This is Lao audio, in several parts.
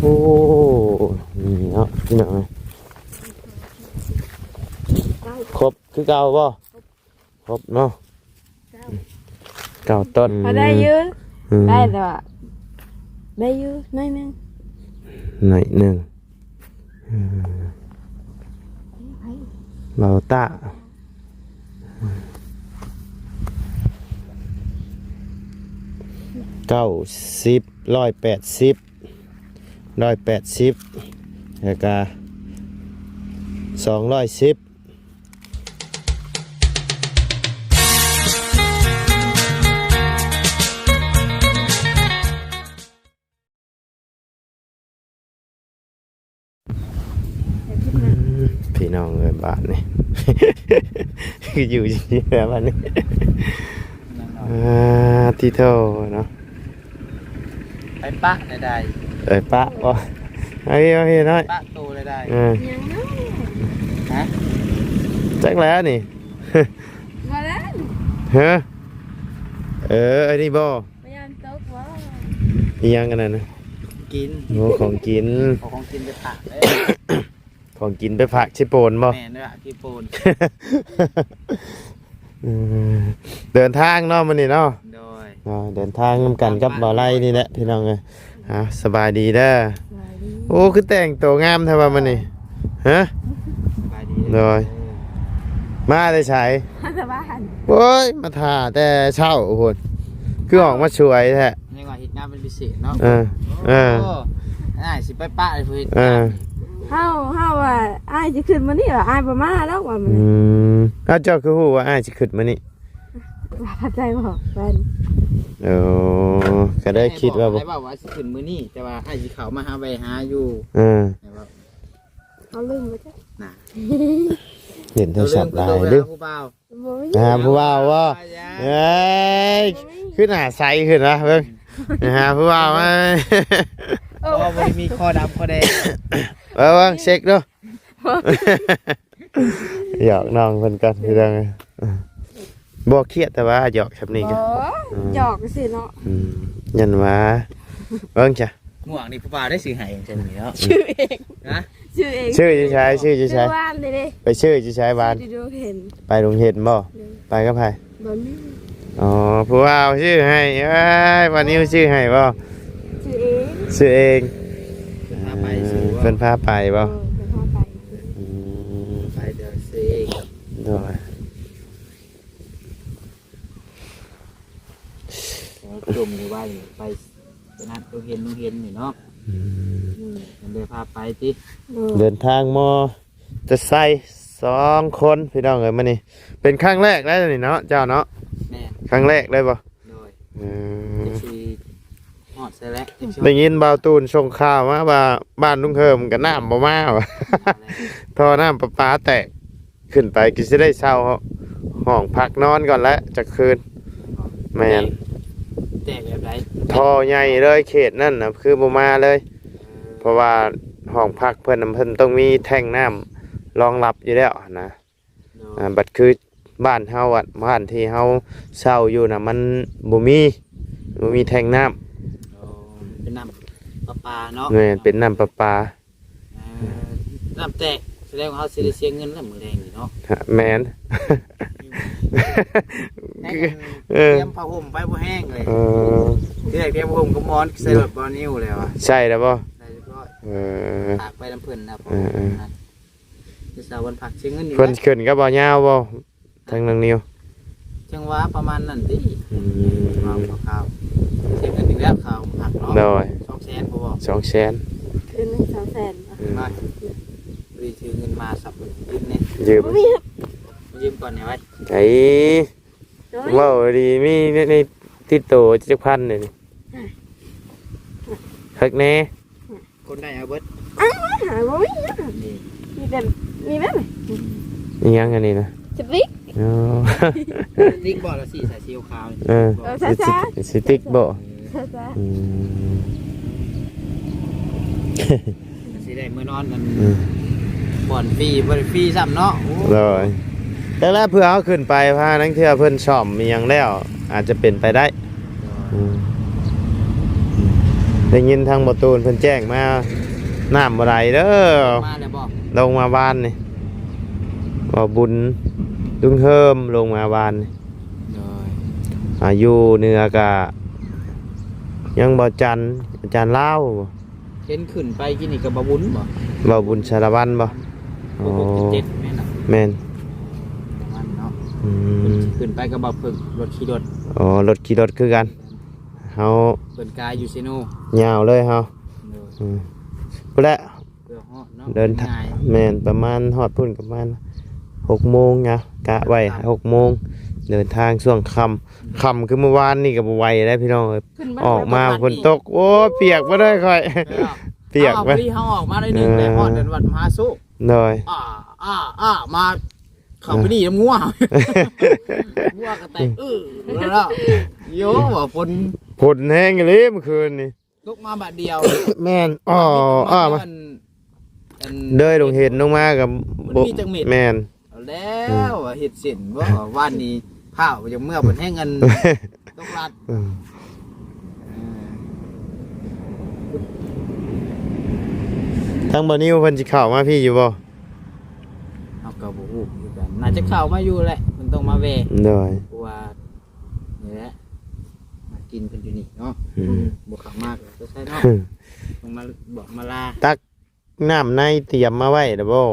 ນີ້ເນາະ ພີ່ນ້ອງເອີຍ ຄົບຄືເກົ່າບໍ່? ຄົບເນາະ ເກົ້າ ເກົ້າຕົ້ນ ພໍໄດ້ຢູ່ ອືມ ໄດ້ແລ້ວ ໄດ້ຢູ່ໜ້ອຍໜຶ່ງ ໜ້ອຍໜຶ່ງ ອືມ ເບົາຕາ ເກົ້າສິບ ຮ້ອຍແປດສິບ ຮ້ອຍແປດສິບ ແລ້ວກະສອງຮ້ອຍສິບ ອືມ ພີ່ນ້ອງເອີຍ ບາດນີ້ ຄືຢູ່ດີແລ້ວບາດນີ້ ອາ ຕິໂທເນາະ ໄປປະໄດ້ ໄດ້ໄປປະບໍ່? ເອົາເຮັດ ເອົາເຮັດໜ້ອຍ ປະໂຕໄດ້ ເອີ ຫຍັງເນາະ ຮະ ຈັກແລ້ວນີ້ ບໍ່ແລ້ວ ຮະ ເອີ ອັນນີ້ບໍ່? ພະຍານຕົກບໍ່? ອີຫຍັງອັນນັ້ນນະ? ກິນ ໂອ້ ຂອງກິນ ເອົາຂອງກິນໄປຝາກເດ້ ຂອງກິນໄປຝາກຊິໂປນບໍ່? ແມ່ນເດ້ອ ຊິໂປນ ເອີ ເດີນທາງເນາະມື້ນີ້ເນາະ ໂດຍ ເດີນທາງນຳກັນກັບບ່າວໄລນີ້ແຫຼະ ພີ່ນ້ອງເອີຍ ເອົາ ສະບາຍດີເດີ ສະບາຍດີ ໂອ້ ຄືແຕ່ງໂຕງາມແທ້ວ່າມື້ນີ້ ຮະ ສະບາຍດີ ໂດຍ ມາແຕ່ໃສ? ມາແຕ່ບ້ານ ໂອ້ຍ ມາຖ້າແຕ່ເຊົ້າພຸ້ນ ຄືອອກມາສວຍແທ້ ຍັງວ່າເຮັດງານເປັນພິເສດເນາະ ເອີ ເອີ ໂອ້ ອ້າຍຊິໄປປະໃຫ້ຜູ້ເຮັດ ເອີ ງານ ເຮົາ ເຮົາວ່າອ້າຍຊິຂຶ້ນມື້ນີ້ ວ່າອ້າຍບໍ່ມາດອກວ່າມື້ ອື ນີ້ ມ ອ້າວ ເຈົ້າຄືຮູ້ວ່າອ້າຍຊິຂຶ້ນມື້ນີ້? ວ່າເຂົ້າໃຈບໍ່ແຟນ ໂອ້ ກໍໄດ້ຄິດວ່າ ອ້າຍບອກວ່າຊິຂຶ້ນມື້ນີ້ ແຕ່ວ່າອ້າຍຊິເຂົ້າມາຫາ ແວ່ຫາຢູ່ ເອີ ແຕ່ວ່າ ເຮົາລືມບໍ່ຈັກ ນະ ຫຼິ້ນໂທລະສັບຫຼາຍເດ້ ບໍ່ມີ ຫາຜູ້ບ່າວບໍ່? ເອີຍ ຄືໜ້າໃສຂຶ້ນວະ ເບິ່ງ ຫາຜູ້ບ່າວມາ ເອີ ບໍ່ໄດ້ມີຄໍດຳຄໍແດງ ເບິ່ງ ເບິ່ງ ເຊັກດູ ຫຍອກນ້ອງເພິ່ນກ່ອນ ພີ່ນ້ອງເອີຍ ບໍ່ຄຽດແຕ່ວ່າຫຍອກຊ່ຳນີ້ກໍ ບໍ່ ອືມ ຫຍອກຊື່ເນາະ ອືມ ຍັນວ່າ ເບິ່ງຊະ ໝວກນີ້ຜູ້ບ່າວໄດ້ຊື້ໃຫ້ຈັ່ງນີ້ເນາະ ຊື້ເອງ ຮະ ຊື້ເອງ ຊື້ຢູ່ໃສ? ຊື້ຢູ່ໃສ? ຊື້ວານນີ້ເດ້ ໄປຊື້ຢູ່ໃສວານ? ຢູ່ໂຮງຮຽນ ໄປໂຮງຮຽນບໍ່? ໂດຍ ໄປກັບໃຜ? ບ່າວນິວ ອໍ ຜູ້ບ່າວຊື້ໃຫ້ ເອີຍ ບ່າວນິວຊື້ໃຫ້ບໍ່? ຊື້ເອງ ຊື້ເອງ ເພິ່ນພາໄປ ເອີ ຊື້ບໍ່? ເພິ່ນພາໄປບໍ່? ເອີ ເພິ່ນພາໄປ ອືມ ໄປແຕ່ຊື້ເອງ ໂດຍ ຈົ່ມຢູ່ໄວ້ ໄປ ໄປນັດໂຮງຮຽນ ໂຮງຮຽນນີ້ເນາະ ອືມ ອືມ ເພິ່ນເລີຍພາໄປຕິ ໂດຍ ເດີນທາງມໍ ຈະໃສ່ສອງຄົນພີ່ນ້ອງເອີຍ ມື້ນີ້ເປັນຄັ້ງແລກໄດ໋ນີ້ເນາະ ເຈົ້າເນາະ ແມ່ນ ຄັ້ງແລກໄດ້ບໍ່? ໂດຍ ອືມ ຈັກຊິຮອດໃສແຫຼະ ຈັກຊິຮອດ ໄດ້ຍິນບ່າວຕູນສົ່ງຂ່າວມາວ່າ ບ້ານລຸງເຮີມກໍນ້ຳບໍ່ມາວ່າ ທໍ່ນ້ຳປະປາແຕກ ຂຶ້ນໄປກໍຊິໄດ້ເຊົ່າຫ້ອງພັກນອນກ່ອນແຫຼະຈັກຄືນ ແມ່ນ ແຕກແບບໃດ? ທໍ່ໃຫຍ່ເລີຍ ເຂດນັ້ນນະ ຄືບໍ່ມາເລີຍ ເອີ ເພາະວ່າຫ້ອງພັກເພິ່ນນະ ເພິ່ນຕ້ອງມີແທ້ງນ້ຳລອງຮັບຢູ່ແລ້ວນະ ໂດຍ ອ່າ ບັດຄືບ້ານເຮົາ ບ້ານທີ່ເຮົາເຊົ່າຢູ່ນະ ມັນບໍ່ມີ ບໍ່ມີແທ້ງນ້ຳ ໂອ້ ເປັນນ້ຳປະປາເນາະ ແມ່ນ ເປັນນ້ຳປະປາ ເອີ ນ້ຳແຕກ ສະແດງວ່າເຮົາຊິໄດ້ເສຍເງິນແລ້ວມື້ແລງນີ້ເນາະ ແມ່ນ ແຮງ ເອີ ຕຽມຜ້າຫົ່ມໄປບໍ່ແຫ້ງເລີຍ ເອີ ທີແລກຕຽມຜ້າຫົ່ມກັບໝອນໃສ່ລົດບ່າວນິວແລ້ວ ໃສ່ແລ້ວບໍ່? ໃສ່ຮຽບຮ້ອຍ ເອີ ຝາກໄປນຳເພິ່ນນະ ເອີ ເອີ ເອີ ເຈົ້າວັນພັກເສຍເງິນອີກ ເພິ່ນຂຶ້ນກັບບ່າວຍາວບໍ່? ທາງນ້ອງນິວ ຈັ່ງວ່າປະມານນັ້ນຕິ ອືມ ເວົ້າຄ່າວໆ ເສຍເງິນອີກແລ້ວຄ່າຫ້ອງພັກເນາະ ໂດຍ ສອງແສນບໍ່? ສອງແສນ ຄືໜຶ່ງ ສອງແສນ ອືມ ໄດ້ຖືເງິນມາສັບຢືມແດ່ ຢືມ ບໍ່ມີ ຢືມກ່ອນແດ່ໄວ້ ໄອ້ ໂດຍ ເວົ້າດີ ມີໃນ ໃນຕິດໂຕຈັກພັນນີ້ ຮະ ຄັກແນ່ ຄົນໄດ້ເອົາເບິດ ອ້າວ ຫາບໍ່ມີຫຍັງ ນີ້ ມີແຕ່ ມີແບບນີ້ ອີຫຍັງອັນນີ້ນະ? ສະຕິກ ອໍ ສະຕິກບໍ່ລະສີໃສ ສີຂາວນີ້ ເອີ ເອີ ສະຕິກ ສະຕິກບໍ່? ເອີ ອືມ ຊິໄດ້ມື້ນອນນັ້ນ ອືມ ບ່ອນຟຣີ ບໍ່ໄດ້ຟຣີຊ້ຳເນາະ ໂອ້ ໂດຍ ແຕ່ລະເພື່ອເຮົາຂຶ້ນໄປ ພາລາງເທື່ອເພິ່ນສ້ອມອີ່ຫຍັງແລ້ວ ອາດຈະເປັນໄປໄດ້ ໂດຍ ອືມ ດ້ຍິນທາງບໍ່ຕູນເພິ່ນແຈ້ງມາ ນ້ຳບໍ່ໄຫຼເດີ ມາແລ້ວບໍ່? ລົງມາວານນີ້ ບໍ່ບຸນ ລຸງເຮີມລົງມາວານນີ້ ໂດຍ ອາ ຢູ່ເໜືອກະ ຍັງບໍ່ຈັນ ອາຈານລາວ ເຫັນຂຶ້ນໄປກີ້ນີ້ກໍບໍ່ບຸນບໍ່? ບໍ່ບຸນສາລະວັນບໍ່? ຫົກຫົກເຈັດເຈັດແມ່ນລະ? ແມ່ນ ປະມານເນາະ ອືມ ຂຶ້ນໄປກໍບໍ່ເພິ່ງ ລົດຂີ່ລົດ ອໍ ລົດຂີ່ລົດຄືກັນ ເຮົາ ເພິ່ນກາຍຢູ່ເຊໂນ ຍາວເລີຍເຮົາ ໂດຍ ອືມ ພຸ້ນແຫຼະ ເພື່ອຮອດເນາະ ເດີນທາງ ແມ່ນ ປະມານຮອດພຸ້ນປະມານຫົກໂມງນະ ກະໄວ້ຫົກໂມງ ເດີນທາງຊ່ວງຄ່ຳ ອືມ ຄ່ຳຄືມື້ວານນີ້ກໍບໍ່ໄຫວແລ້ວພີ່ນ້ອງເອີຍ ຂຶ້ນມາ ອອກມາ ແລ້ວກໍ ຝົນຕົກ ໂອ້ຍ ປຽກເບິດເລີຍຂ້ອຍ ເອີ ປຽກເບິດ ເຮົາອອກມາໜ້ອຍໜຶ່ງ ເອີ ແລ້ວຮອດວັດມະຫາໂຊກ ໂດຍ ອ້າ ອ້າ ອ້າ ມາ ເຂົ້າໄປນີ້ນຳງົວ ງົວກໍແຕກ ເອີ ແລ້ວ ໂຍ ວ່າຝົນ ຝົນແຮງອີ່ຫຼີມື້ຄືນນີ້ ຕົກມາບາດດຽວ ແມ່ນ ອໍ ອ້າ ອັນ ເດີຍລົງເຫັນລົງມາກໍ ມັນບໍ່ມີຈັກເມັດ ແມ່ນ ເອົາແລ້ວ ອືມ ເຮັດເສັ້ນບໍ່ ວານນີ້ພ້າວຍັງເມືອເພິ່ນແຮງອັນ ຕົກລັດ ອືມ ເອີ ທາງບ່າວນິວເພິ່ນຊິເຂົ້າມາພີ້ຢູ່ບໍ່? ເຮົາກໍບໍ່ຮູ້ຄືກັນ ໜ້າຈະເຂົ້າມາຢູ່ແຫຼະ ເພິ່ນຕ້ອງມາແວ່ ໂດຍ ເພາະວ່າ ນີ້ແຫຼະ ມາກິນເພິ່ນຢູ່ນີ້ເນາະ ອືມ ບໍ່ເຂົ້າມາກໍໃສ່ເນາະ ອືມ ຕ້ອງມາບອກມາລາ ຕັກນ້ຳໃນຕຽມມາໄວ້ແລ້ວບໍ່?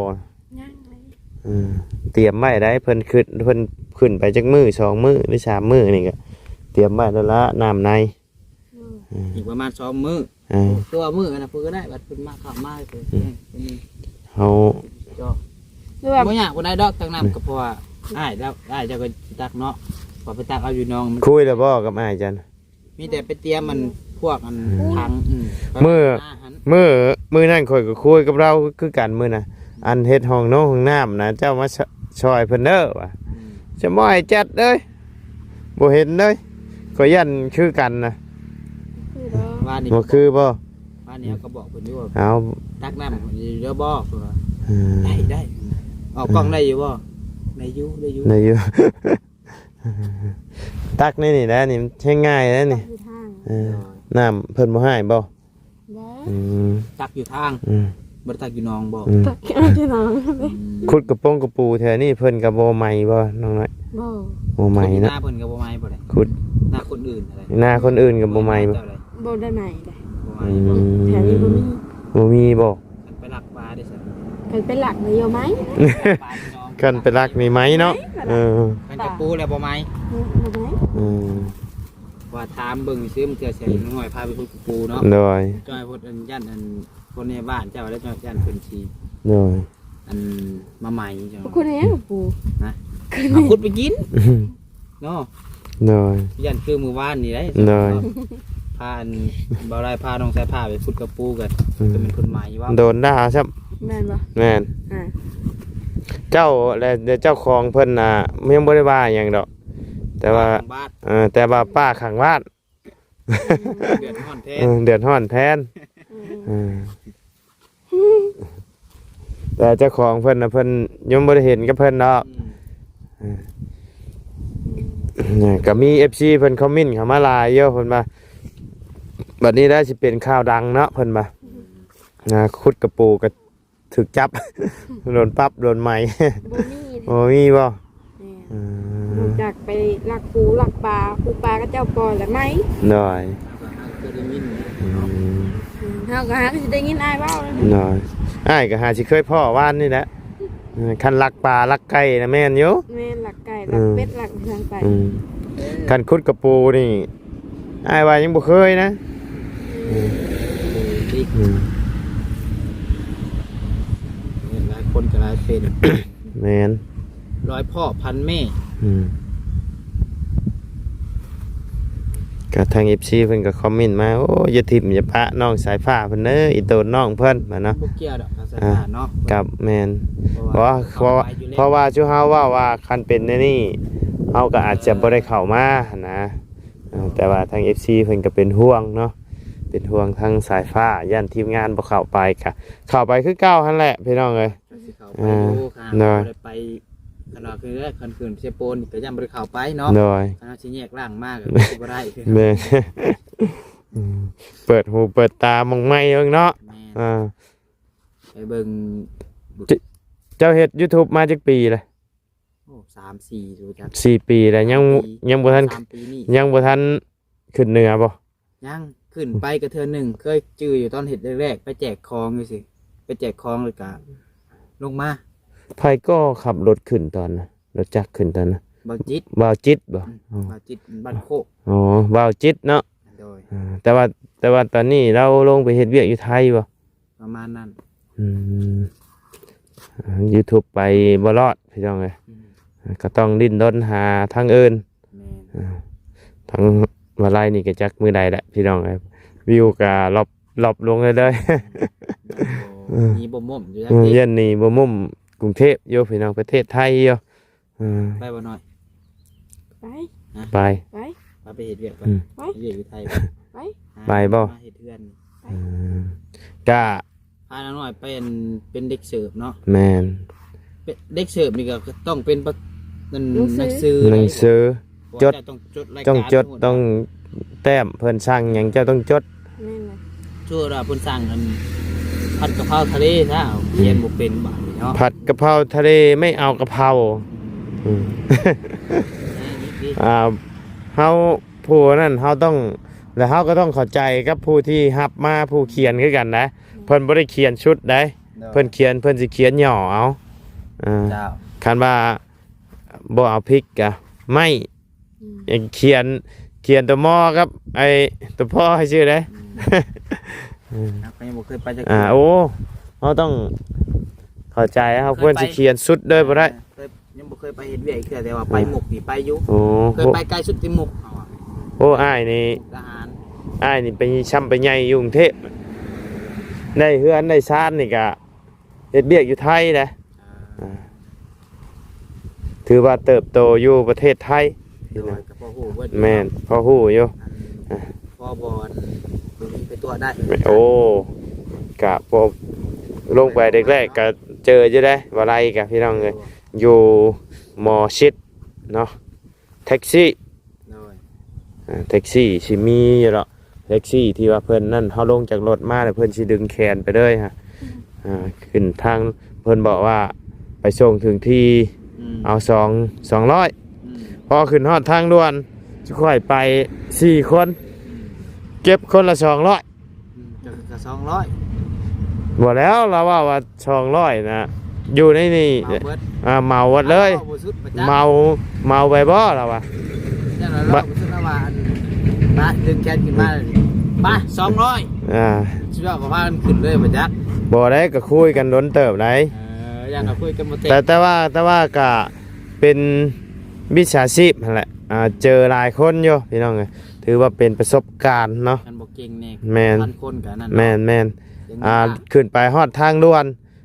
ຍັງເລີຍ ອືມ ຕຽມໄວ້ໄດ໋ ເພິ່ນຂຶ້ນ ເພິ່ນຂຶ້ນໄປຈັກມື້ ສອງມື້ ຫຼື ສາມມື້ນີ້ກໍຕຽມໄວ້ແລ້ວລະ ນ້ຳໃນ ອືມ ອີກປະມານສອງມື້ ເອີ ຕົວະມື້ນະ ເພິ່ນກໍໄດ້ ບັດເພິ່ນມາເຂົ້າມາ ອືມ ເຮົາ ເຈາະ ບໍ່ຍາກປານໃດດອກ ຕັກນ້ຳ ອືມ ກໍເພາະວ່າອ້າຍລາວ ອ້າຍເຈົ້າກໍຕັກເນາະ ເພາະໄປຕັກເອົາຢູ່ໜອງ ຄຸຍແລ້ວບໍ່ກັບອ້າຍເຈົ້າ? ມີແຕ່ໄປຕຽມມັນ ອືມ ພວກອັນ ອືມ ຖັງ ອືມ ມື້ ມື້ນັ້ນຂ້ອຍກໍຄຸຍກັບລາວຄືກັນມື້ນະ ອັນເຮັດຫ້ອງນ້ອງຫ້ອງນ້ຳນະ ເຈົ້າມາ ຊ- ຊ່ອຍເພິ່ນເດີວ່າ ອືມ ຈະບໍ່ໃຫ້ຈັດເລີຍ ບໍ່ເຫັນເລີຍ ຂ້ອຍຢ້ານຄືກັນນະ ຄືບໍ່? ວານນີ້ ບໍ່ຄືບໍ່? ວານນີ້ເຮົາກໍບອກເພິ່ນຢູ່ວ່າ ເອົາ ຕັກນ້ຳເດີບໍ່ ເພິ່ນວ່າ ອືມ ໄດ້ ໄດ້ ອອກກ້ອງໄດ້ຢູ່ບໍ່? ອືມ ໄດ້ຢູ່ ໄດ້ຢູ່ ໄດ້ຢູ່ ຕັກໃນນີ້ແຫຼະນີ້ ແຮງງ່າຍແຫຼະນີ້ ຕັກຢູ່ທາງ ເອີ ໂດຍ ນ້ຳເພິ່ນບໍ່ໃຫ້ບໍ່? ບໍ່ ອືມ ຕັກຢູ່ທາງ ອືມ ບໍ່ໄດ້ຕັກຢູ່ໜອງບໍ່? ອືມ ຕັກຢູ່ໜອງ ອືມ ຂຸດກະປົງກະປູແຖວນີ້ເພິ່ນກໍບໍ່ໄໝບໍ່ ນ້ອງນ້ອຍ? ບໍ່ ບໍ່ໄໝເນາະ ນາເພິ່ນກໍບໍ່ໄໝບໍ່ໄດ້ ຂຸດ ນາຄົນອື່ນຫັ້ນແຫຼະ ນາຄົນອື່ນກໍບໍ່ໄໝບໍ່? ບໍ່ໄດ້ໄໝເດ້ ບໍ່ໄໝ ອືມ ບໍ່ ແຖວນີ້ບໍ່ມີ ບໍ່ມີບໍ່? ຄັນໄປລັກປາເດ້ຊັ້ນ ຄັນໄປລັກນີ້ຢ່າໄໝ ຄັນໄປລັກນີ້ໄໝເນາະ ໄໝ ເອີ ຄັນກະປູແລ້ວບໍ່ໄໝ ອືມ ບໍ່ໄໝ ອືມ ວ່າຖາມເບິ່ງຊື່ ເທື່ອຊິໃຫ້ນ້ອງນ້ອຍພາໄປຂຸດກະປູເນາະ ໂດຍ ຈ້ອຍໂພດ ອັນ ຢ້ານ ອັນ ຄົນໃນບ້ານເຈົ້າແລ້ວ ຢ້ານເພິ່ນຊິ ໂດຍ ອັນ ມາໄໝເຈົ້າ ຄົນໃນກະປູ ຮະ ເອົາຂຸດໄປກິນ ເນາະ ໂດຍ ຢ້ານຄືມື້ວານນີ້ໄດ໋ ໂດຍ ພາອັນ ບໍ່ໄດ້ພານ້ອງສາຍຟ້າໄປຂຸດກະປູກັນ ອືມ ກໍແມ່ນເພິ່ນໄໝວ່າ ໂດນດ່າຊ້ຳ ແມ່ນບໍ່? ແມ່ນ ອ່າ ເຈົ້າ ແລະ ແລະເຈົ້າຂອງເພິ່ນນະ ຍັງບໍ່ໄດ້ວ່າຫຍັງດອກ ແຕ່ວ່າ ເອີ ແຕ່ວ່າປ້າຂ້າງບ້ານ ເດືອດຮ້ອນແທນ ເອີ ເດືອດຮ້ອນແທນ ອືມ ເອີ ແຕ່ເຈົ້າຂອງເພິ່ນນະ ເພິ່ນຍັງບໍ່ໄດ້ເຫັນກັບເພິ່ນດອກ ອືມ ເອີ ກໍມີເອັຟຊີເພິ່ນຄອມເມັນເຂົ້າມາຫຼາຍຢູ່ ເພິ່ນວ່າ ບັດນີ້ໄດ້ຊິເປັນຂ່າວດັງເນາະ ເພິ່ນວ່າ ອືມ ນະ ຂຸດກະປູກໍຖືກຈັບ ໂດນປັບ ໂດນໄໝ ບໍ່ມີເດ້ ບໍ່ມີບໍ່? ແມ່ນ ອືມ ນອກຈາກໄປລັກປູລັກປາ ປູປາເຂົາເຈົ້າປ່ອຍລະໄໝ ໂດຍ ອືມ ເຮົາກໍຫາກໍຊິໄດ້ຍິນອ້າຍເວົ້າ ໂດຍ ອ້າຍກໍຫາຊິເຄີຍພໍ້ວານນີ້ແຫຼະ ເອີ ຄັນລັກປາລັກໄກ່ນະແມ່ນຢູ່ ແມ່ນ ລັກໄກ່ ອືມ ລັກເປັດ ລັກຫຍັງໄປ ອືມ ຄັນຂຸດກະປູນີ້ ອ້າຍວ່າຍັງບໍ່ເຄີຍນະ ອືມ ອືມ ຫຼາຍຄົນກໍຫຼາຍເສັ້ນ ແມ່ນ ລອຍພໍ່ພັນແມ່ ອືມ ກໍທາງເອັຟຊີເພິ່ນກໍຄອມເມັນມາ ໂອ້ ຢ່າຖິ້ມຢ່າປະນ້ອງສາຍຟ້າເພິ່ນເດີ ອີໂຕນນ້ອງເພິ່ນວ່າເນາະ ບໍ່ກ່ຽວດອກກັບສາຍຟ້າເນາະ ອ່າ ກັບ ແມ່ນ ເພາະວ່າ ເພາະວ່າ ເພາະວ່າ ເພາະວ່າຊຸເຮົາເວົ້າວ່າ ຄັນເປັນແນວນີ້ ເຮົາກໍອາດຈະບໍ່ໄດ້ເຂົ້າມາຫັ້ນນະ ເອີ ແຕ່ວ່າທາງເອັຟຊີເພິ່ນກໍເປັນຫ່ວງເນາະ ເປັນຫ່ວງທາງສາຍຟ້າ ຢ້ານທີມງານບໍ່ເຂົ້າໄປ ກະເຂົ້າໄປຄືເກົ່າຫັ້ນແຫຼະພີ່ນ້ອງເອີຍ ກໍຊິເຂົ້າໄປຢູ່ ອ່າ ຄັນເຮົາບໍ່ໄດ້ໄປ ຄັນວ່າຄື ຄັນຄືນເຊໂປນກໍຢ້ານບໍ່ໄດ້ເຂົ້າໄປເນາະ ໂດຍ ຄັນເຮົາຊິແຍກລ່າງມາກໍຄືຊິບໍ່ໄດ້ ແມ່ນ ອືມ ເປີດຫູເປີດຕາໝ່ອງໃໝ່ເບິ່ງເນາະ. ແມ່ນ ອ່າ ໄປເບິ່ງ ເຈົ້າ ເຈົ້າເຮັດ YouTube ມາຈັກປີແລ້ວ? ໂອ້ ສາມສີ່ ບໍ່ຈັກ ສີ່ປີແລ້ວ ຍັງ ສາມປີ ຍັງບໍ່ທັນ ສາມປີນີ້ ຍັງບໍ່ທັນຂຶ້ນເໜືອບໍ່? ຍັງ ຂຶ້ນໄປກໍເທື່ອໜຶ່ງ ເຄີຍຈື່ຢູ່ຕອນເຮັດແລກໆ ໄປແຈກຂອງຢູ່ຊີ້ ໄປແຈກຂອງແລ້ວກໍລົງມາ. ໃຜກໍຂັບລົດຂຶ້ນຕອນນັ້ນ ລົດຈັກຂຶ້ນຕອນນັ້ນ? ບ່າວຈິດ ບ່າວຈິດບໍ່? ອືມ ອໍ ບ່າວຈິດ ບ້ານໂຄກ. ອໍ ບ່າວຈິດເນາະ. ໂດຍ ອ່າ ແຕ່ວ່າ ແຕ່ວ່າຕອນນີ້ລາວລົງໄປເຮັດວຽກຢູ່ໄທບໍ່? ປະມານນັ້ນ. ອືມ YouTube ໄປບໍ່ລອດ ພີ່ນ້ອງເອີຍ. ອືມ ກໍຕ້ອງດີ້ນລົນຫາທາງອື່ນ. ແມ່ນ ອ່າ ທາງມະໄລນີ້ກໍຈັກມື້ໃດແຫຼະ ພີ່ນ້ອງເອີຍ. ວິວກໍລອບ ລອບລົງເລື້ອຍໆ. ໂອ້ ອືມ ມີບໍ່ໝຸ້ມຢູ່ ເອີ ຢ້ານໜີບໍ່ໝຸ້ມກຸງເທບຢູ່ ພີ່ນ້ອງ ປະເທດໄທຢູ່. ອືມ ໄປບໍ່ນ້ອຍ? ໄປ ຮະ? ໄປ ໄປ ໄປ ໄປເຮັດວຽກໄປ. ອືມ ໄປ ເຮັດວຽກຢູ່ໄທໄປ. ໄປ ໄປບໍ່? ມາເຮັດເຮືອນ. ໄປ ອືມ ກະ ພານ້ອງນ້ອຍໄປ ອັນ ເປັນເດັກເສີບເນາະ. ແມ່ນ ເປັນເດັກເສີບນີ້ກໍຕ້ອງເປັນປະ ນັ້ນ ໜັງສື ໜັງສື ໜັງສື ເພາະວ່າ ຈົດ ເຈົ້າຕ້ອງຈົດລາຍການ ຕ້ອງຈົດ ໝົດ ຕ້ອງແຕ້ມ ເພິ່ນສັ່ງຫຍັງເຈົ້າຕ້ອງຈົດ. ແມ່ນແຫຼະ ສົມມຸດວ່າເພິ່ນສັ່ງ ອັນ ຜັດກະເພົາທະເລຊະ ຂຽນບໍ່ເປັນບາດນີ້ເນາະ. ຜັດກະເພົາທະເລ ໄມ່ເອົາກະເພົາ. ອືມ ອ່າ ເຮົາ ຜູ້ນັ້ນເຮົາຕ້ອງ ແລະເຮົາກໍຕ້ອງເຂົ້າໃຈກັບຜູ້ທີ່ຮັບມາ ຜູ້ຂຽນຄືກັນນະ. ເພິ່ນບໍ່ໄດ້ຂຽນຊຸດໃດ ໂດຍ ເພິ່ນຂຽນ ເພິ່ນຊິຂຽນຫຍໍ້ເອົາ. ອ່າ ເຈົ້າ ຄັນວ່າບໍ່ເອົາພິກກະໄມ້. ອືມ ຂຽນ ຂຽນຕົວມໍກັບໄອ້ຕົວພໍໃຫ້ຊື່ເດ້. ອືມ ເຮົາກໍຍັງບໍ່ເຄີຍໄປຈັກ ອ່າ ເທື່ອ. ໂອ້ ເຮົາຕ້ອງເຂົ້າໃຈ ເຮົາຄວນຊິຂຽນຊຸດເລີຍບໍ່ໄດ້. ເອີ ຍັງບໍ່ເຄີຍໄປເຮັດວຽກເທື່ອ ແຕ່ວ່າໄປມຸກນີ້ໄປຢູ່. ໂອ້ ເຄີຍໄປໄກສຸດທີ່ມຸກເຮົາອະ. ໂອ້ ອ້າຍນີ້ ມຸກດາຫານ ອ້າຍນີ້ໄປ ຊ່ຳໄປໃຫຍ່ຢູ່ກຸງເທບ ໄດ້ເຮືອນໄດ້ຊານນີ້ກະເຮັດວຽກຢູ່ໄທເດ້. ອ່າ ອ່າ ຖືວ່າເຕີບໂຕຢູ່ປະເທດໄທ. ໂດຍ ກໍພໍຮູ້ເບິດ. ແມ່ນ ພໍຮູ້ຢູ່. ອ່າ ພໍບໍ່ ອັນ ໄປຕົວະໄດ້. ໂອ້ ກະພໍລົງໄປແລກໆ ກະເຈີຢູ່ເດ້ ບໍ່ໄດ້ກະ ພີ່ນ້ອງເອີຍ. ໂດຍ ຢູ່ໝໍຊິດເນາະ ແທັກຊີ. ໂດຍ ອ່າ ແທັກຊີຊິມີຢູ່ດອກ ແທັກຊີທີ່ວ່າເພິ່ນນັ້ນ ເຮົາລົງຈາກລົດມາແລ້ວ ເພິ່ນຊິດຶງແຂນໄປເລີຍຮະ. ອ່າ ຂຶ້ນທາງ ເພິ່ນບອກວ່າໄປສົ່ງເຖິງທີ່ ອືມ ເອົາສອງ ສອງຮ້ອຍ. ອືມ ພໍຂຶ້ນຮອດທາງດ່ວນ ຈຸຂ້ອຍໄປສີ່ຄົນ ອືມ ເກັບຄົນລະສອງຮ້ອຍ. ອືມ ກໍ ກໍສອງຮ້ອຍ. ບໍ່ແລ້ວ ລາວເວົ້າວ່າສອງຮ້ອຍນະ ຢູ່ໃນນີ້ ເໝົາເບິດ. ອ່າ ເໝົາເບິດເລີຍ. ເວົ້າບໍ່ສຸດປະຈັກ ເໝົາ ເໝົາໄປບໍ່ລາວວ່າ. ຈັ່ງນັ້ນລາວບໍ່ສຸດລາວວ່າ ອັນ ມາດຶງແຂນຂຶ້ນມາ ມາ ສອງຮ້ອຍ. ອ່າ ຊິວ່າກໍພາກັນຂຶ້ນເລີຍປະຈັກ. ບໍ່ໄດ້ ກໍຄຸຍກັນດົນເຕີບໃດ. ເອີ ຢ່າງກໍຄຸຍກັນບໍ່ເຕັມ. ແຕ່ ແຕ່ວ່າ ແຕ່ວ່າກະເປັນມິດສາຊີບຫັ້ນແຫຼະ. ອ່າ ເຈີຫຼາຍຄົນຢູ່ ພີ່ນ້ອງເອີຍ. ຖືວ່າເປັນປະສົບການເນາະ. ຄັນບໍ່ເກັ່ງນີ້ ແມ່ນ ພັນຄົນກໍນັ້ນເນາະ. ແມ່ນໆ. ອ່າ ຂຶ້ນໄປຮອດທາງດ່ວນ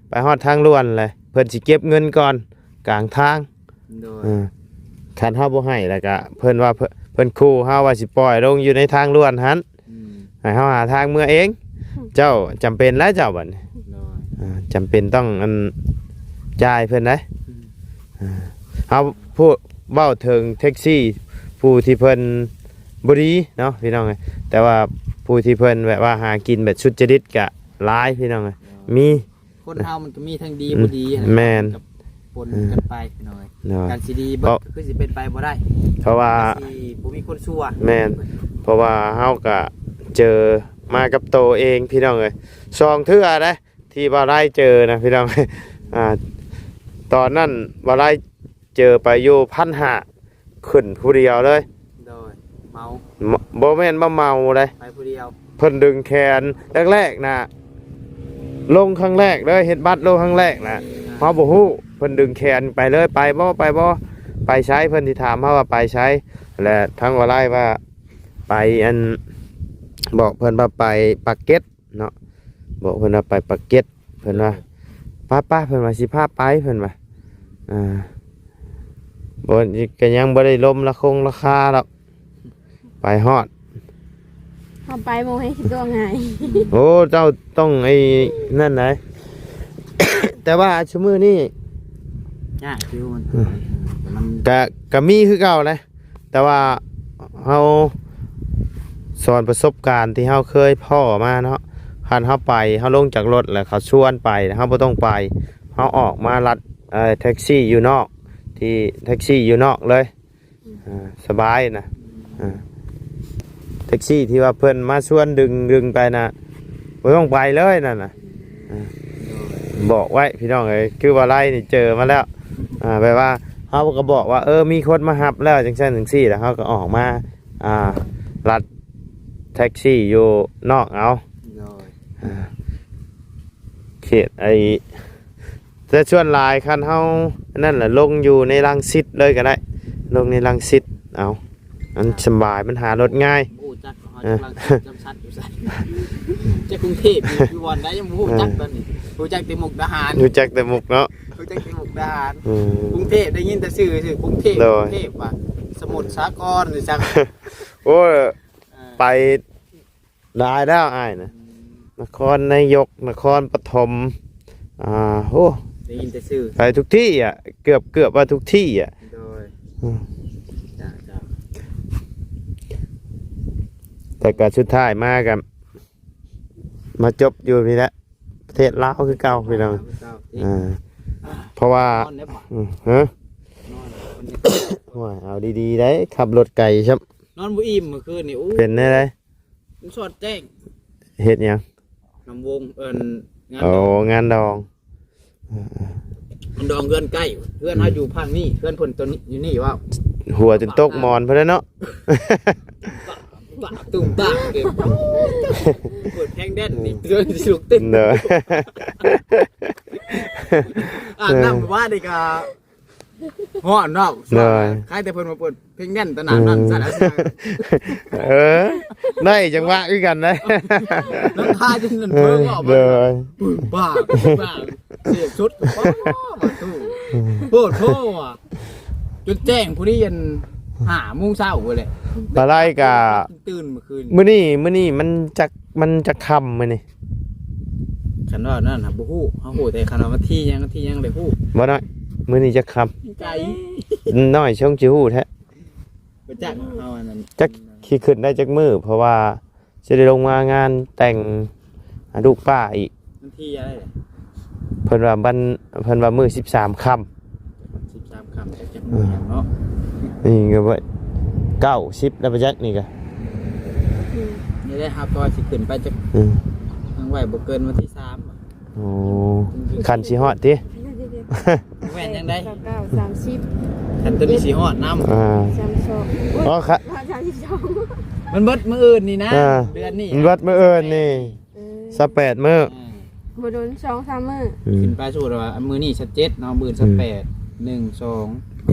ໄປຮອດທາງດ່ວນແຫຼະ ເພິ່ນຊິເກັບເງິນກ່ອນກາງທາງ. ໂດຍ ເອີ ຄັນເຮົາບໍ່ໃຫ້ແລ້ວກະ ເພິ່ນວ່າ ເພິ່ນ ເພິ່ນຂູ່ເຮົາວ່າຊິປ່ອຍລົງຢູ່ໃນທາງດ່ວນຫັ້ນ. ອືມ ໃຫ້ເຮົາຫາທາງເມືອເອງ. ເຈົ້າຈຳເປັນແລ້ວເຈົ້າບັດນີ້. ໂດຍ ອ່າ ຈຳເປັນຕ້ອງ ອັນ ຈ່າຍເພິ່ນໄດ໋. ອືມ ອ່າ ເຮົາຜູ້ ເວົ້າເຖິງແທັກຊີຜູ້ທີ່ເພິ່ນບໍ່ດີເນາະ ພີ່ນ້ອງເອີຍ. ແຕ່ວ່າຜູ້ທີ່ເພິ່ນແບບວ່າຫາກິນແບບສຸດຈະລິດກະຫຼາຍ ພີ່ນ້ອງເອີຍ. ໂດຍ ມີ ຄົນເຮົາມັນກໍມີທັງດີ ອືມ ບໍ່ດີຫັ້ນແຫຼະ. ແມ່ນ ກໍປົນກັນໄປ ອືມ ພີ່ນ້ອງເອີຍ. ໂດຍ ການຊິດີເບິດກໍຄືຊິເປັນໄປບໍ່ໄດ້ ເພາະວ່າ ກໍຊິບໍ່ມີຄົນຊົ່ວ. ແມ່ນ ເພາະວ່າເຮົາກໍເຈີມາກັບໂຕເອງ ພີ່ນ້ອງເອີຍ. ສອງເທື່ອເດ້ທີ່ບ່າວໄລເຈີນະ ພີ່ນ້ອງເອີຍ. ອ່າ ຕອນນັ້ນບ່າວໄລເຈີໄປຢູ່ພັນຫ້າ ຂຶ້ນຜູ້ດຽວເລີຍ. ໂດຍ ເມົາ ມ- ບໍ່ແມ່ນວ່າເມົາເດ້ ໄປຜູ້ດຽວ. ເພິ່ນດຶງແຂນແລກໆນະ ລົງຄັ້ງແລກເລີຍ ເຮັດບັດລົງຄັ້ງແລກນະ. ອ່າ ເຮົາບໍ່ຮູ້ ເພິ່ນດຶງແຂນໄປເລີຍ ໄປບໍ່ ໄປບໍ່ ໄປໃສ ເພິ່ນຊິຖາມເຮົາວ່າໄປໃສ. ແລະທາງບ່າວໄລວ່າໄປ ອັນ ບອກເພິ່ນວ່າໄປປາກເກຣັດ ເນາະ ບອກເພິ່ນວ່າໄປປາກເກຣັດ ເພິ່ນວ່າ ໂດຍ ໄປໆ ເພິ່ນວ່າຊິພາໄປ ເພິ່ນວ່າ ອ່າ ບໍ່ ກໍຍັງບໍ່ໄດ້ລົມລະຄົງລາຄາດອກ ໄປຮອດ ເຮົາໄປບໍ່ໃຫ້ຄິດຕົວງ່າຍ. ໂອ້ ເຈົ້າຕ້ອງໄອ້ນັ້ນໃດ ແຕ່ວ່າຊຸມື້ນີ້ຍາກຢູ່ ມັນ ອືມ ມັນ ກະ ກະມີຄືເກົ່າແຫຼະ. ແຕ່ວ່າເຮົາ ສ ຕອນປະສົບການທີ່ເຮົາເຄີຍພໍ້ມາເນາະ, ຄັນເຮົາໄປ ເຮົາລົງຈາກລົດແລ້ວເຂົາຊວນໄປ ເຮົາບໍ່ຕ້ອງໄປ, ເຮົາອອກມາລັດ ເອີ ແທັກຊີຢູ່ນອກ ທີ່ແທັກຊີຢູ່ນອກເລີຍ. ອ່າ ສະບາຍນະ. ອ່າ ແທັກຊີທີ່ວ່າເພິ່ນມາຊວນດຶງ ດຶງໄປນະ ບໍ່ຕ້ອງໄປເລີຍນັ້ນນະ. ອ່າ ບອກໄວ້ພີ່ນ້ອງເອີຍ ຄືວ່າໄລນີ້ເຈີມາແລ້ວ. ອ່າ ແບບວ່າເຮົາກໍບອກວ່າ ເອີ ມີຄົນມາຮັບແລ້ວ ຈັ່ງຊັ້ນຈັ່ງຊີ້ ແລ້ວເຮົາກໍອອກມາ ອ່າ ລັດແທັກຊີຢູ່ນອກເອົາ. ໂດຍ ອ່າ ເຂດໄອ້ ແຕ່ສ່ວນຫຼາຍຄັນເຮົາອັນນັ້ນແຫຼະ ລົງຢູ່ໃນລັງສິດເລີຍກໍໄດ້, ລົງໃນລັງສິດເອົາ ມັນສະບາຍ ມັນຫາລົດງ່າຍ. ບໍ່ຮູ້ຈັກເຮົາ ເອີ ຈັກລັງສິດ ຈຳສັດຢູ່ໃສ ຈັກກຸງເທບຢູ່ ຢູ່ບ່ອນໃດ ຍັງບໍ່ຮູ້ຈັກ. ເອີ ຕອນນີ້ຮູ້ຈັກແຕ່ມຸກດາຫານ, ຮູ້ຈັກແຕ່ມຸກເນາະ, ຮູ້ຈັກແຕ່ມຸກດາຫານ. ເອີ ກຸງເທບໄດ້ຍິນແຕ່ຊື່ ຊື່ກຸງເທບ. ໂດຍ ກຸງເທບວ່າ ສະໝຸດສາຄອນ ຫຼື ຈັກ. ໂອ້ຍ ເອີ ໄປ ຫຼາຍແລ້ວອ້າຍນະ. ອືມ ນະຄອນນາຍົກ ນະຄອນປະຖົມ ອ່າ ໂອ້ ໄດ້ຍິນແຕ່ຊື່ ໄປທຸກທີ່ອະ ເກືອບ ເກືອບວ່າທຸກທີ່ອະ. ໂດຍ ອືມ ຈ້າ ຈ້າ ແຕ່ກະສຸດທ້າຍມາກະມາຈົບຢູ່ພີ້ແຫຼະ ປະເທດລາວຄືເກົ່າພີ່ນ້ອງ. ອ່າ ເພາະວ່າ ນອນໄດ້ປະ? ອືມ ຮະ? ນອນ ໂອ້ຍ ເອົາດີໆໄດ໋ ຂັບລົດໄກຊ້ຳ. ນອນບໍ່ອີ່ມມື້ຄືນນີ້. ໂອ້ ເປັນແນວໃດ? ມັນສອດແຈ້ງ. ເຮັດຫຍັງ? ນຳວົງ ເອີ້ນ ງານ ໂອ້ ດອງ ງານດອງ. ເອີໆ ງານດອງເຮືອນໃກ້ ເຮືອນເຮົາ ອືມ ຢູ່ພາກນີ້ ເຮືອນເພິ່ນຕົວນີ້ ຢູ່ນີ້. ເວົ້າ ຫົວຈົນຕົກໝອນພຸ້ນແຫຼະເນາະ. ປະ ປະ ຕຸ້ມຕາມເດ້. ເປີດແພງແດນນີ້ ເຮືອນຊິລຸກເຕັ້ນ. ເດີ ອາບນ້ຳ ເອີ ວານນີ້ກະ ຮ້ອນເນາະ. ໂດຍ ໃຄແຕ່ເພິ່ນມາເປີດເພງແໜ້ນຕະໜານນັ້ນ ເອີ ຊັ້ນລະ. ເອີ ໄດ້ຈັງຫວະຄືກັນນະ. ນ້ຳຕາຈົນນັ້ນ ເອີ ເພິ່ນອອກມາ ໂດຍ ປຶ້ງປ້າງ ປຶ້ງປ້າງ ເສບສຸດ. ປ້າ ປະຕູ ໂພດໂພວ່ະ ຈົນແຈ້ງພຸ້ນນີ້ ອັນ ຫ້າໂມງເຊົ້າພຸ້ນແຫຼະ. ປາໄລກະ ຕື່ນມື້ຄືນ ມື້ນີ້ ມື້ນີ້ມັນຈັກ ມັນຈັກຄ່ຳມື້ນີ້? ຄັນວ່ານັ້ນນະ ບໍ່ຮູ້. ເຮົາຮູ້ແຕ່ຄັນວ່າວັນທີຫຍັງ ວັນທີຫຍັງ ໄດ້ຮູ້. ບໍ່ນ້ອຍ ມື້ນີ້ຈັກຄ່ຳ? ໄກ ນ້ອຍຊົງຊິຮູ້ແທ້. ບໍ່ຈັກ ເຮົາອັນນັ້ນ ຈັກຊິຂຶ້ນໄດ້ຈັກມື້ ເພາະວ່າຊິໄດ້ລົງມາງານແຕ່ງ ອາ ລູກປ້າອີກ. ວັນທີເທົ່າໃດ? ເພິ່ນວ່າວັນ ເພິ່ນວ່າມື້ສິບສາມຄ່ຳ. ສິບສາມຄ່ຳ ຈັກ ຈັກມື້ຫຍັງເນາະ. ນີ້ກໍວ່າເກົ້າສິບແລ້ວປະຈັກນີ້ກະ. ອືມ ນີ້ແຫຼະ ເຮົາກໍຊິຂຶ້ນໄປຈັກ ອືມ ທາງໄວ້ບໍ່ເກີນວັນທີສາມ. ໂອ້ ຄັນຊິຮອດຕິ? ແມ່ນຈັ່ງໃດ? ເກົ້າເກົ້າ ສາມສິບ ຄັນຕົວນີ້ຊິຮອດນຳ. ອ່າ ສາມສອງ ໂອ້ຍ ອໍ ຄະ ສາມສິບສອງ ມັນເບິດມື້ອື່ນນີ້ນະ. ອ່າ ເດືອນນີ້ ມັນເບິດມື້ອື່ນນີ້. ເອີ ຊາວແປດມື້ ອ່າ ບໍ່ດົນ ສອງສາມມື້. ອືມ ຂຶ້ນໄປ ສົມມຸດວ່າມື້ນີ້ຊາວເຈັດເນາະ ມື້ອື່ນຊາວແປດ ອືມ ໜຶ່ງ ສອງ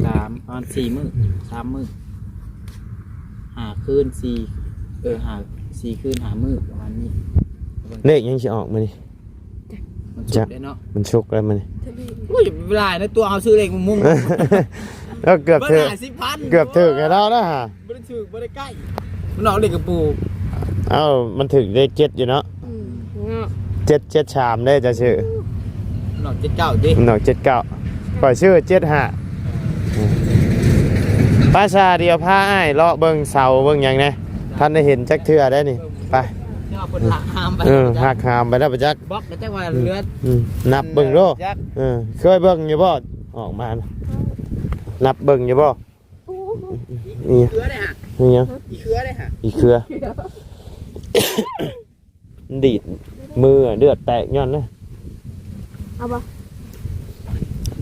ສາມ ປະມານສີ່ມື້ ອືມ ສາມມື້ ຫ້າຄືນ ສີ່ ເອີ ຫ້າ ສີ່ຄືນ ຫ້າມື້ ປະມານນີ້. ເລກຫຍັງຊິອອກມື້ນີ້? ວັນສຸກເດ້ເນາະ ວັນສຸກແລ້ວມື້ນີ້. ໂອ້ຍ ເວລາໃນຕົວເຮົາຊື້ເລກມຸງໆ ເອີ ເກືອບຖືກ ເບິດຫ້າສິບພັນ ເກືອບຖືກໃຫ້ລາວແລ້ວຫາ. ບໍ່ໄດ້ຖືກ ບໍ່ໄດ້ໃກ້ ມັນອອກເລກກະປູ. ເອົ້າ ມັນຖືກເລກເຈັດຢູ່ເນາະ. ອືມ ເຈັດເຈັດສາມເດ້ ເຈົ້າຊື້. ມັນອອກເຈັດເກົ້າຕິ? ມັນອອກເຈັດເກົ້າ ຂ້ອຍຊື້ເຈັດຫ້າ. ໄປຊະ ດຽວພາອ້າຍເລາະເບິ່ງເສົາເບິ່ງຫຍັງແດ່. ທັນໄດ້ເຫັນຈັກເທື່ອໄດ໋ນີ້. ໄປ ເຈົ້າເພິ່ນຫັກຫາມໄປ ເອີ ຫັກຫາມໄປແລ້ວປະຈັກ. ບລັອກກໍຈັກວ່າເຫຼືອ ອືມ ອືມ ນັບເບິ່ງດູ. ເອີ ເຄີຍເບິ່ງຢູ່ບໍ່? ອອກມານະ ນັບເບິ່ງຢູ່ບໍ່? ໂອ້ ນີ້ ເຄືອໄດ້ຫະ ນີ້ຫຍັງ? ອີເຄືອໄດ້ຫະ ອີເຄືອ. ດີດມື ເລືອດແຕກຍ້ອນນະ. ເອົາບໍ່?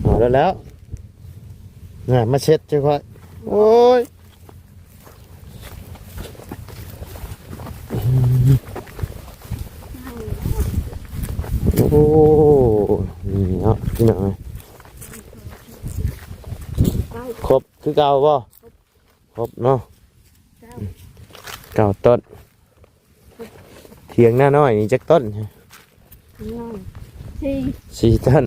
ເອົາແລ້ວ ແລ້ວນະ ມາເຊັດໃຫ້ຂ້ອຍ. ໂອ້ຍ ໂອ້ ນີ້ເນາະ ພີ່ນ້ອງເອີຍ ຄົບຄືເກົ່າບໍ່? ຄົບເນາະ ເກົ້າ ເກົ້າຕົ້ນ. ຖຽງນານ້ອຍນີ້ຈັກຕົ້ນ? ນ້ອຍ ສີ່ ສີ່ຕົ້ນ.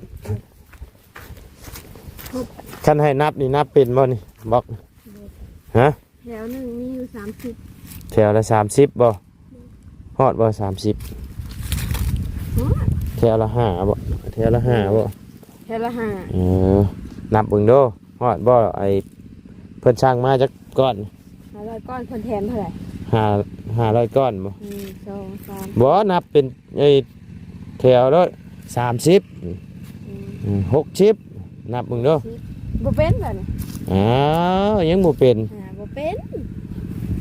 ຄັນໃຫ້ນັບນີ້ ນັບເປັນບໍ່ນີ້? ບລັອກ ຮະ? ແຖວໜຶ່ງມີຢູ່ສາມສິບ. ແຖວລະສາມສິບບໍ່? ຮອດບໍ່ສາມສິບ? ຮອດ. ແຖວລະຫ້າບໍ່? ແຖວລະຫ້າບໍ່? ແຖວລະຫ້າ. ເອີ ນັບເບິ່ງດູ ຮອດບໍ່? ໄອ້ ເພິ່ນສັ່ງມາຈັກກ້ອນ? ຫ້າຮ້ອຍກ້ອນ ເພິ່ນແຖມເທົ່າໃດ? ຫ້າ ຫ້າຮ້ອຍກ້ອນບໍ່? ໜຶ່ງ ສອງ ສາມ ບໍ່ ນັບເປັນໄອ້ແຖວໂລດ ສາມສິບ ອືມ ອືມ ຫົກສິບ ນັບເບິ່ງເດີ ສິບ ບໍ່ເປັນບັດນີ້ ອ້າວ ຍັງບໍ່ເປັນ ຫາບໍ່ເປັນ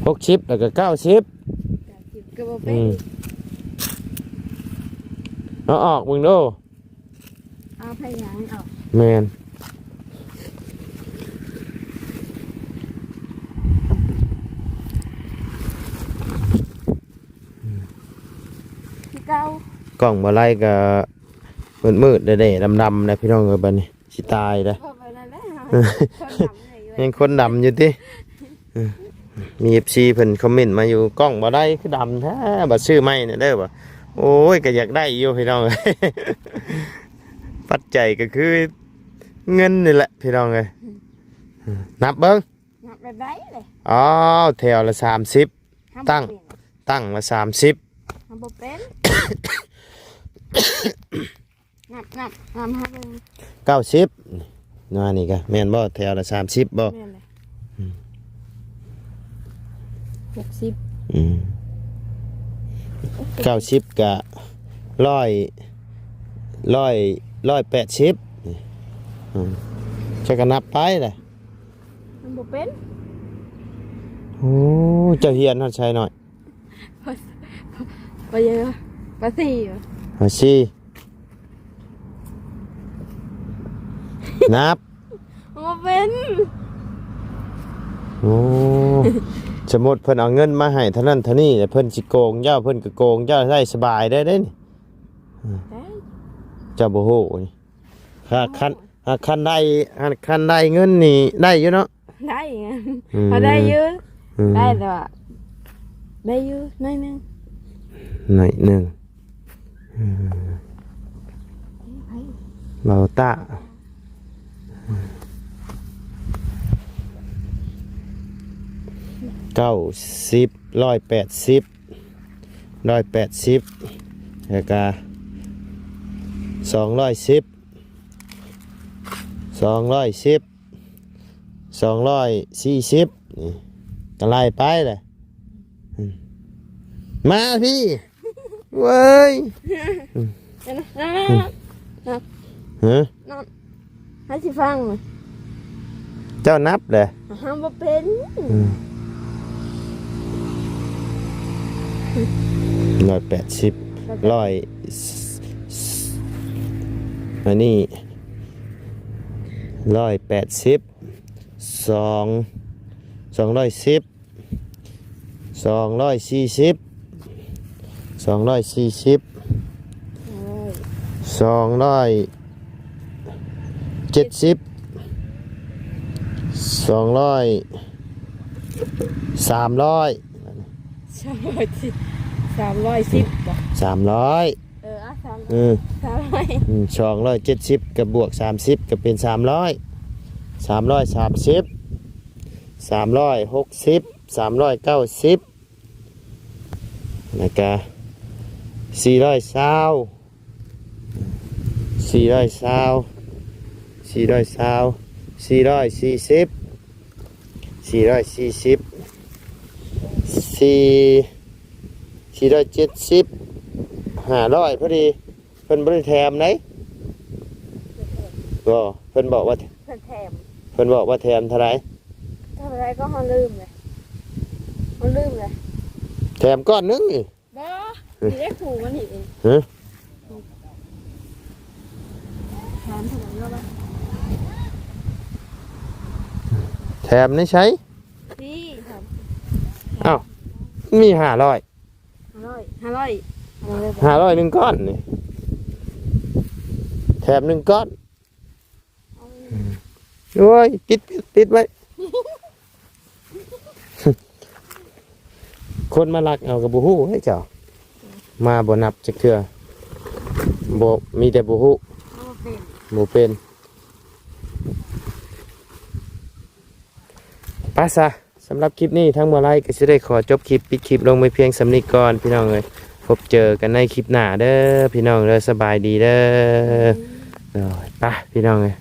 ຫົກສິບ ແລ້ວກໍເກົ້າສິບ ເກົ້າສິບກໍບໍ່ເປັນ ອືມ ເອົາອອກເບິ່ງເດີ ເອົາພະຍາງອອກ ແມ່ນ ຄືເກົ່າ ກ້ອງບໍ່ໄລ່ກໍມືດໆ ແດ່ໆ ດຳໆ ແລ້ວ ພີ່ນ້ອງເອີຍ ບັດນີ້ຊິຕາຍແລ້ວ ເອີ ແມ່ນແຫຼະ ຄົນດຳຢູ່ ຍັງຄົນດຳຢູ່ຕິ? ເອີ ມີເອັຟຊີເພິ່ນຄອມເມັນມາຢູ່ ກ້ອງບໍ່ໄດ້ຄືດຳແທ້ ບັດຊື້ໃໝ່ແດ່ເດີວ່າ ໂອ້ຍ ກໍຢາກໄດ້ຢູ່ພີ່ນ້ອງເອີຍ ປັດໄຈກໍຄືເງິນນີ້ແຫຼະພີ່ນ້ອງເອີຍ ນັບເບິ່ງ ນັບແບບໃດເລີຍ ອ້າວ ແຖວລະສາມສິບ ຕັ້ງ ຕັ້ງລະສາມສິບ ເຮົາບໍ່ເປັນ ນັບ ນັບ ນັບໃຫ້ເບິ່ງ ເກົ້າສິບ ໜ້ອຍນີ້ກະແມ່ນບໍ່? ແຖວລະສາມສິບບໍ່? ແມ່ນແຫຼະ ອືມ ຫົກສິບ ອືມ ເກົ້າສິບກະຮ້ອຍ ຮ້ອຍ ຮ້ອຍແປດສິບ ອືມ ເຈົ້າກະນັບໄປແຫຼະ ມັນບໍ່ເປັນ ໂອ້ ເຈົ້າຮຽນຮອດໃສໜ້ອຍ? ປ ປ ປ ປ ສີ່ ປ ສີ່ ນັບ ບໍ່ເປັນ ໂອ້ ສົມມຸດເພິ່ນເອົາເງິນມາໃຫ້ເທົ່ານັ້ນເທົ່ານີ້ ແລ້ວເພິ່ນຊິໂກງເຈົ້າ ເພິ່ນກໍໂກງເຈົ້າໄດ້ສະບາຍເດ້ ເດ້ນີ້ ໄດ້ ເຈົ້າບໍ່ຮູ້ນີ້ ຫາກຄັນ ໂອ້ ຫາກຄັນໄດ້ ຫາກຄັນໄດ້ເງິນນີ້ໄດ້ຢູ່ເນາະ ໄດ້ ອືມ ພໍໄດ້ຢູ່ ອືມ ໄດ້ແຕ່ວ່າ ໄດ້ຢູ່ໜ້ອຍໜຶ່ງ ໜ້ອຍໜຶ່ງ ອືມ ເບົາຕາ ເກົ້າສິບ ຮ້ອຍແປດສິບ ຮ້ອຍແປດສິບ ແລ້ວກະ ສອງຮ້ອຍສິບ ສອງຮ້ອຍສິບ ສອງຮ້ອຍສີ່ສິບ ນີ້ ກໍໄລ່ໄປແຫຼະ ອືມ ມາພີ້ ເວີຍ ອືມ ນັບ ນັບ ນັບ ຮະ? ນັບ ໃຫ້ຊິຟັງ ເຈົ້ານັບແຫຼະ ຫາບໍ່ເປັນ ອືມ ຮ້ອຍແປດສິບ ຮ້ອຍ ອັນນີ້ ຮ້ອຍແປດສິບ ສອງ ສອງຮ້ອຍສິບ ສອງຮ້ອຍສີ່ສິບ ສອງຮ້ອຍສີ່ສິບ ສອງຮ້ອຍເຈັດສິບ ສອງຮ້ອຍ ສາມຮ້ອຍ ສາມຮ້ອຍສິບ ສາມຮ້ອຍສິບບໍ່? ສາມຮ້ອຍ ເອີ ອ່ະ ສາມ ເອີ ສາມຮ້ອຍ ອືມ ສອງຮ້ອຍເຈັດສິບ ກັບບວກສາມສິບ ກໍເປັນສາມຮ້ອຍ ສາມຮ້ອຍສາມສິບ ສາມຮ້ອຍຫົກສິບ ສາມຮ້ອຍເກົ້າສິບ ແລ້ວກະສີ່ຮ້ອຍຊາວ ສີ່ຮ້ອຍຊາວ ສີ່ຮ້ອຍຊາວ ສີ່ຮ້ອຍສີ່ສິບ ສີ່ຮ້ອຍສີ່ສິບ ສີ່ ສີ່ຮ້ອຍເຈັດສິບ ຫ້າຮ້ອຍພໍດີ ເພິ່ນບໍ່ໄດ້ແຖມໃດ ບໍ່ ເພິ່ນບອກວ່າ ເພິ່ນແຖມ ເພິ່ນບອກວ່າແຖມເທົ່າໃດ? ເທົ່າໃດກໍເຮົາລືມເລີຍ ເຮົາລືມເລີຍ ແຖມກ້ອນໜຶ່ງນີ້ ບໍ່ ນີ້ເດ້ ຜູ້ມັນນີ້ເອງ ຮະ? ຖາມເທົ່າໃດແລ້ວວະ? ແຖມໃນໃສ? ນີ້ ຖາມ ອ້າວ ມີຫ້າຮ້ອຍ ຫ້າຮ້ອຍ ຫ້າຮ້ອຍ ຫ້າຮ້ອຍໜຶ່ງກ້ອນນີ້ ແຖມໜຶ່ງກ້ອນ ໂອ້ຍ ປິດ ປິດ ປິດໄວ້ ຄົນມາລັກເອົາກໍບໍ່ຮູ້ເດ້ເຈົ້າ ມາບໍ່ນັບຈັກເທື່ອ ບໍ່ ມີແຕ່ບໍ່ຮູ້ ບໍ່ເປັນ ບໍ່ເປັນ ໄປຊະ ສຳລັບຄລິບນີ້ທາງໝໍໄລກໍຊິໄດ້ຂໍຈົບຄລິບ ປິດຄລິບລົງໄວ້ພຽງສ່ຳນີ້ກ່ອນພີ່ນ້ອງເອີຍ ພົບເຈີກັນໃນຄລິບໜ້າເດີພີ່ນ້ອງເດີ ສະບາຍດີເດີ ໂດຍ ໄປພີ່ນ້ອງເອີຍ.